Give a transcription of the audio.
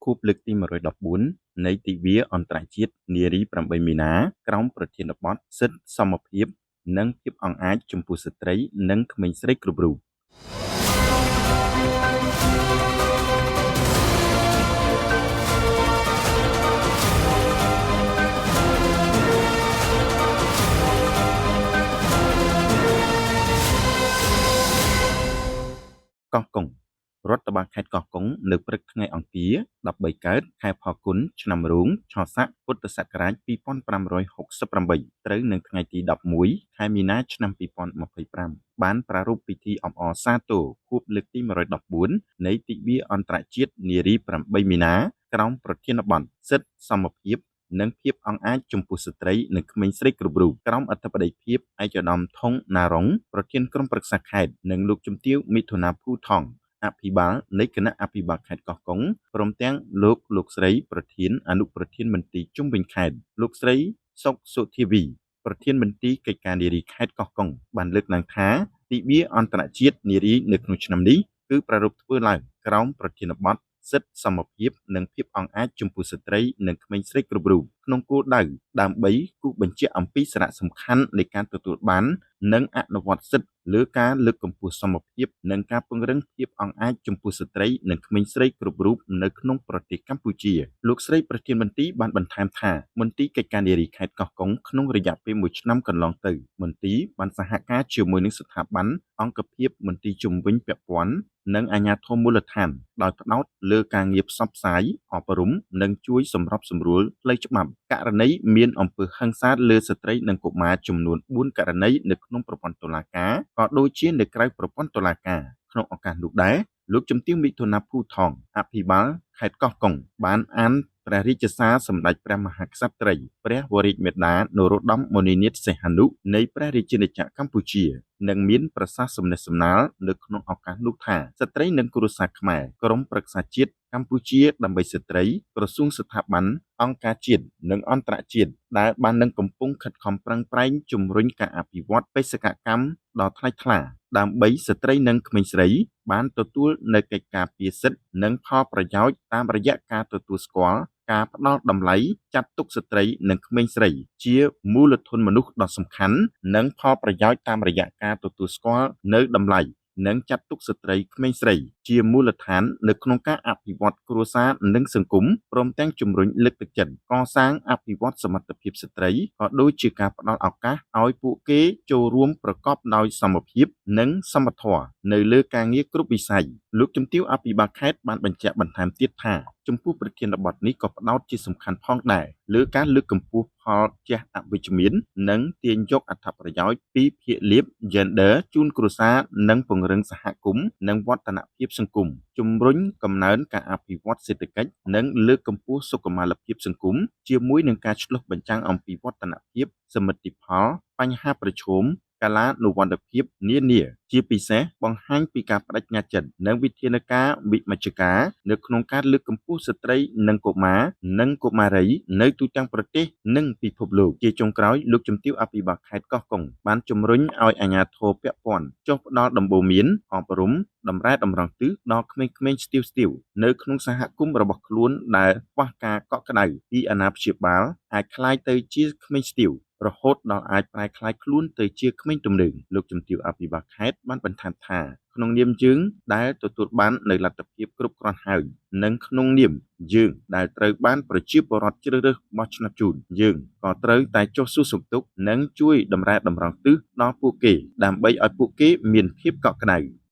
ខួបលើកទី114នៃទិវាអន្តរជាតិនារី8មីនាក្រោមប្រធានបទសិទ្ធិសមភាពនិងភាពអង់អាចចំពោះស្ត្រីនិងក្មេងស្រីគ្រប់រូបកោះកុងរដ្ឋបាលខេត្តកោះកុងនៅព្រឹកថ្ងៃអង្គារ13កើតខែផលគុណឆ្នាំរោងឆស័កពុទ្ធសករាជ2568ត្រូវនៅថ្ងៃទី11ខែមីនាឆ្នាំ2025បានប្រារព្ធពិធីអបអរសាទរខួបលើកទី114នៃទិវាអន្តរជាតិនារី8មីនាក្រោមប្រធានបទសិទ្ធិសមភាពនិងភាពអង់អាចចំពោះស្ត្រីនិងក្មេងស្រីគ្រប់រូបក្រោមអធិបតីភាពឯកឧត្តមថុងណារ៉ុងប្រធានក្រុមប្រឹក្សាខេត្តនិងលោកជំទាវមិថុនាភូថងអភិបាលនៃគណៈអភិបាលខេត្តកោះកុងព្រមទាំងលោកស្រីប្រធានអនុប្រធានមន្ទីរជុំវិញខេត្តលោកស្រីសុកសុធាវីប្រធានមន្ទីរកិច្ចការនារីខេត្តកោះកុងបានលើកឡើងថាទិវាអន្តរជាតិនារីនៅក្នុងឆ្នាំនេះគឺប្រារព្ធធ្វើឡើងក្រោមប្រធានបទសិទ្ធិសមភាពនិងភាពអង់អាចចំពោះស្ត្រីនិងក្មេងស្រីគ្រប់រូបក្នុងគោលដៅដើម្បីគូសបញ្ជាក់អំពីសារៈសំខាន់នៃការទទួលបាននិងអនុវត្តសិទ្ធិលើការលើកកម្ពស់សមភាពនិងការពង្រឹងភាពអង់អាចចំពោះស្ត្រីនិងក្មេងស្រីគ្រប់រូបនៅក្នុងប្រទេសកម្ពុជាលោកស្រីប្រធានមន្ទីរបានបន្ថែមថាមន្ទីរកិច្ចការនារីខេត្តកោះកុងក្នុងរយៈពេល1ឆ្នាំកន្លងទៅមន្ទីរបានសហការជាមួយនឹងស្ថាប័នអង្គភាពមន្ទីរជំនាញពាក់ព័ន្ធនិងអាជ្ញាធរមូលដ្ឋានដោយផ្ដោតលើការងារផ្សព្វផ្សាយអប់រំនិងជួយសម្របសម្រួលផ្លូវច្បាប់ករណីមានអំពើហិង្សាលើស្ត្រីនិងកុមារចំនួន4ករណីនៅក្នុងប្រព័ន្ធតុលាការក៏ដូចជានៅក្រៅប្រព័ន្ធតុលាការក្នុងឱកាសនោះដែរលោកជំទាវមិថុនាភូថងអភិបាលខេត្តកោះកុងបានអានព្រះរាជសារសម្ដេចព្រះមហាក្សត្រីព្រះវររាជមាតានរោត្តមមុនីនាថសីហនុនៃព្រះរាជាណាចក្រកម្ពុជានិងមានប្រសាសន៍សំណេះសំណាលនៅក្នុងឱកាសនោះថាស្ត្រីនិងគ្រួសារខ្មែរក្រុមប្រឹក្សាជាតិកម្ពុជាដើម្បីស្ត្រីក្រសួងស្ថាប័នអង្គការជាតិនិងអន្តរជាតិដែលបាននឹងកំពុងខិតខំប្រឹងប្រែងជំរុញការអភិវឌ្ឍបេសកកម្មដ៏ថ្លៃថ្លាដើម្បីស្ត្រីនិងក្មេងស្រីបានទទួលនូវកិច្ចការពារសិទ្ធិនិងផលប្រយោជន៍តាមរយៈការទទួលស្គាល់ការផ្ដល់តម្លៃចាត់ទុកស្ត្រីនិងក្មេងស្រីជាមូលធនមនុស្សដ៏សំខាន់និងផលប្រយោជន៍តាមរយៈការទទួលស្គាល់នូវតម្លៃនិងចាត់ទុកស្ត្រីក្មេងស្រីជាមូលដ្ឋាននៅក្នុងការអភិវឌ្ឍគ្រួសារនិងសង្គមព្រមទាំងជំរុញលើកទឹកចិត្តកសាងអភិវឌ្ឍសមត្ថភាពស្ត្រីក៏ដូចជាការផ្ដល់ឱកាសឲ្យពួកគេចូលរួមប្រកបដោយសមភាពនិងសមធម៌នៅលើការងារគ្រប់វិស័យលោកជំទាវអភិបាលខេត្តបានបញ្ជាក់បន្ថែមទៀតថាចំពោះប្រធានបទនេះក៏ផ្ដោតជាសំខាន់ផងដែរលើការលើកកម្ពស់ផលជះអវិជ្ជមាននិងទាញយកអត្ថប្រយោជន៍ពីភាគលាភ Gender ជូនគ្រួសារនិងពង្រឹងសហគមន៍និងវឌ្ឍនភាពសង្គមជំរុញកំណើនការអភិវឌ្ឍសេដ្ឋកិច្ចនិងលើកកម្ពស់សុខុមាលភាពសង្គមជាមួយនឹងការឆ្លុះបញ្ចាំងអំពីវឌ្ឍនភាពសមិទ្ធផលបញ្ហាប្រឈមកាលានុវត្តភាពនានាជាពិសេសបង្ហាញពីការប្តេជ្ញាចិត្តនិងវិធានការវិមជ្ឈការនៅក្នុងការលើកកម្ពស់ស្ត្រីនិងកុមារនិងកុមារីនៅទូទាំងប្រទេសនិងពិភពលោកជាចុងក្រោយលោកជំទាវអភិបាលខេត្តកោះកុងបានជំរុញឲ្យអាជ្ញាធរពាក់ព័ន្ធចុះផ្ដល់ដំបូន្មានអប់រំតម្រែតម្រង់ទិសដល់ក្មេងៗស្ទាវៗនៅក្នុងសហគមន៍របស់ខ្លួនដែលខ្វះការកក់ក្ដៅពីអាណាព្យាបាលអាចក្លាយទៅជាក្មេងស្ទាវរហូតដល់អាចប្រែក្លាយខ្លួនទៅជាក្មេងទំនើងលោកជំទាវអភិបាលខេត្តបានបន្ថែមថាក្នុងនាមយើងដែលទទួលបាននូវលទ្ធភាពគ្រប់គ្រាន់ហើយនិងក្នុងនាមយើងដែលត្រូវបានប្រជាពលរដ្ឋជ្រើសរើសបោះឆ្នោតជូនយើងក៏ត្រូវតែចុះសួរសុខទុក្ខនិងជួយតម្រែតម្រង់ទិសដល់ពួកគេដើម្បីឲ្យពួកគេមានភាពកក់ក្ដៅ។